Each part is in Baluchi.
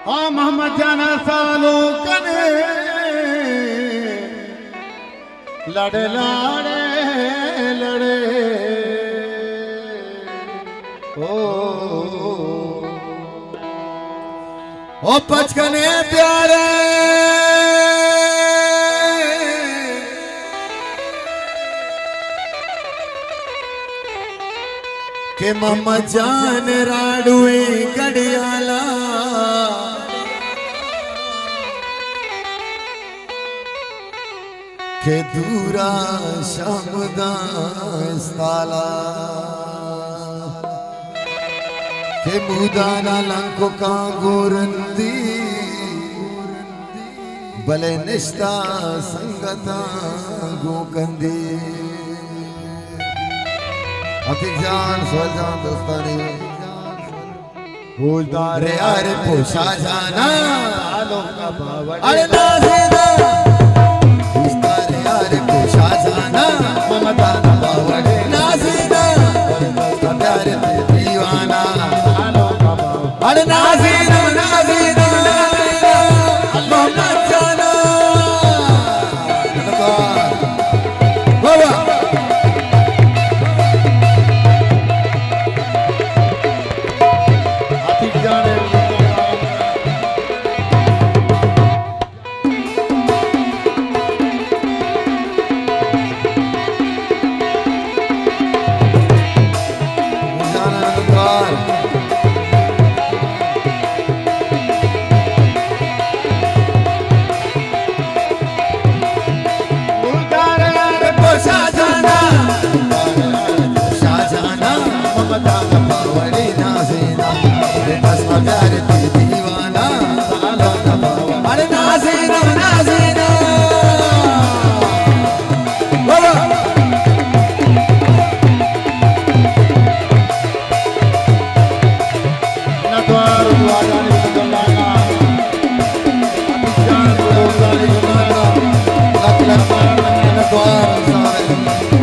آ محمد جانا سالو کنے، لڑے لڑے لڑے۔ او، او پچ کنے پیارے، کہ محمد جان راڈوئیں گڑیالا، کہ دورا شمداں استالا، کہ مودانا لنککاں گورندی، بلے نشتا سنگتاں گوں کندی۔ عتیق جان، سہیل جان، دوستانی۔ گوشدار یار پوشا جانا، اڑ نازینا۔ گوشدار یار پوشا جانا، ممتا نہ باوڑے نازینا۔ پیار دیوانا۔ اڑ نازینم، نازینم، نازینم، محمد جانا۔ بابا۔ عتیق جان۔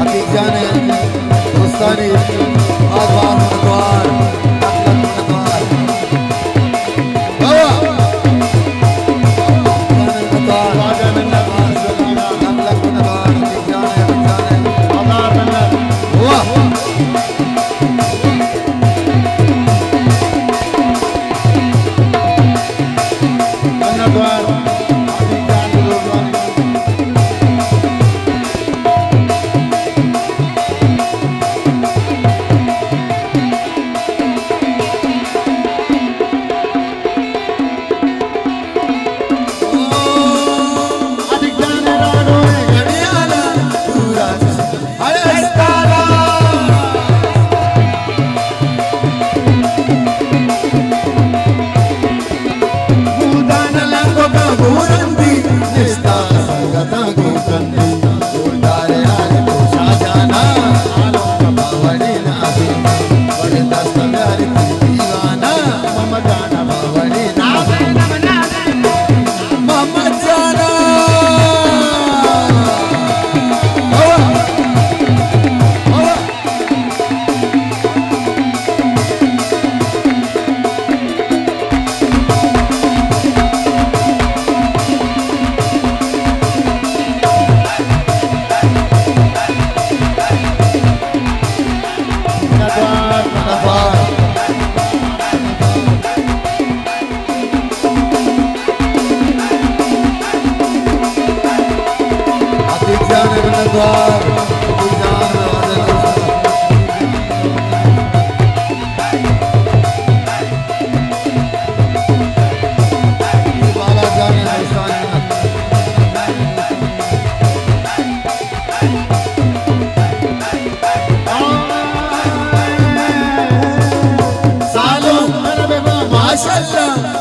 عتیق جان ءِ دوستانی باز باز منتوار، لک لک منتوار۔ بابا۔ لک لک منتوار، عتیق جان ءِ، عتیق جان ءِ۔ واہ۔ عتیق جان ءِ منتوار، عتیق جان ءِ منتوار۔ بالا جان ءِ دوستانی۔ سالو ماشاءاللہ۔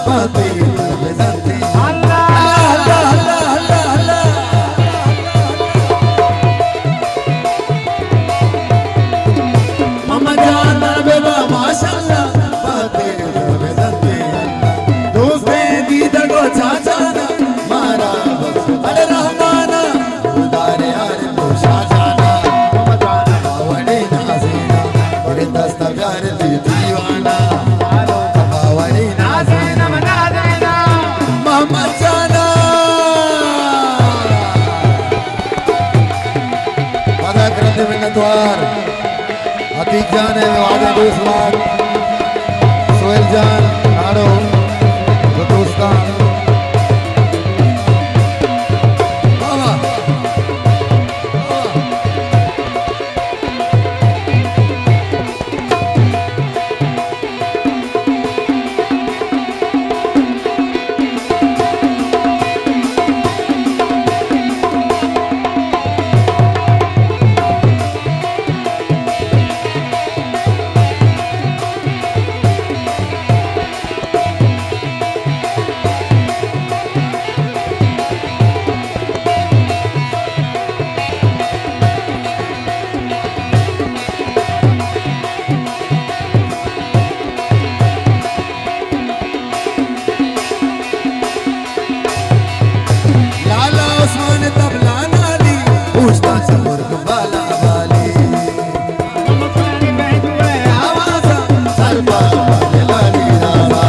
توار عتیق جان ءِ وعدہ دوست وار سہیل جان ناڑو تو دوستان۔ واہ واہ۔ لالا عثمان طبلہ نالی، پوشتا چمرگ بالا بالی۔ آوازا سرپا دلانی راوا۔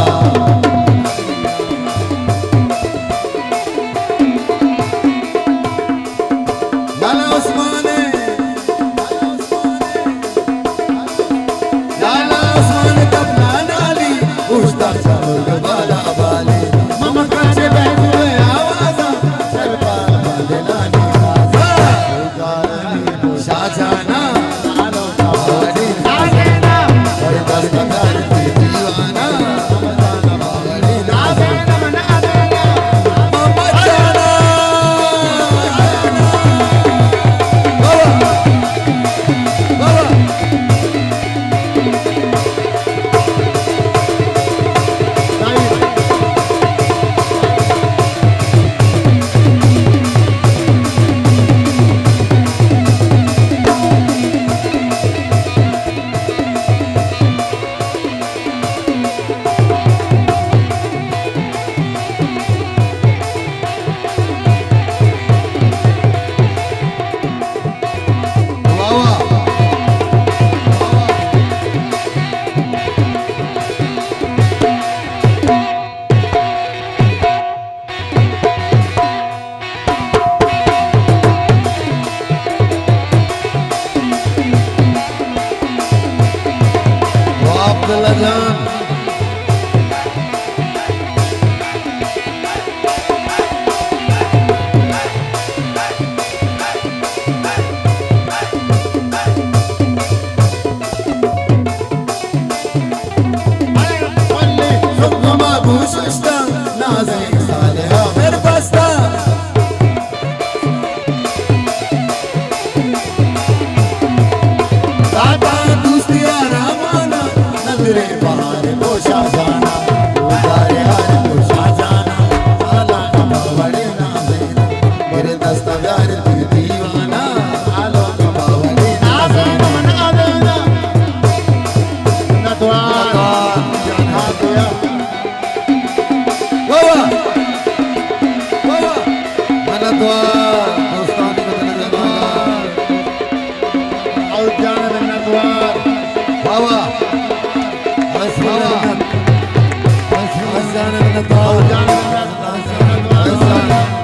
لالا عثمان، لالا عثمان طبلہ نالی، اوشتا چمرگ بالا بالی، ممکا چہ بہتر آوازاں، سرپا دلانی رازا۔ شاہ جانا، واہ عبداللہ جان۔ واہ واہ۔ واہ واہ۔ منت وار۔ دوستانی بدن زبان۔ اور جان منت وار۔ واہ واہ۔ بس واہ واہ۔ بس جان منت وار۔ اور جان منت وار۔ بس جان۔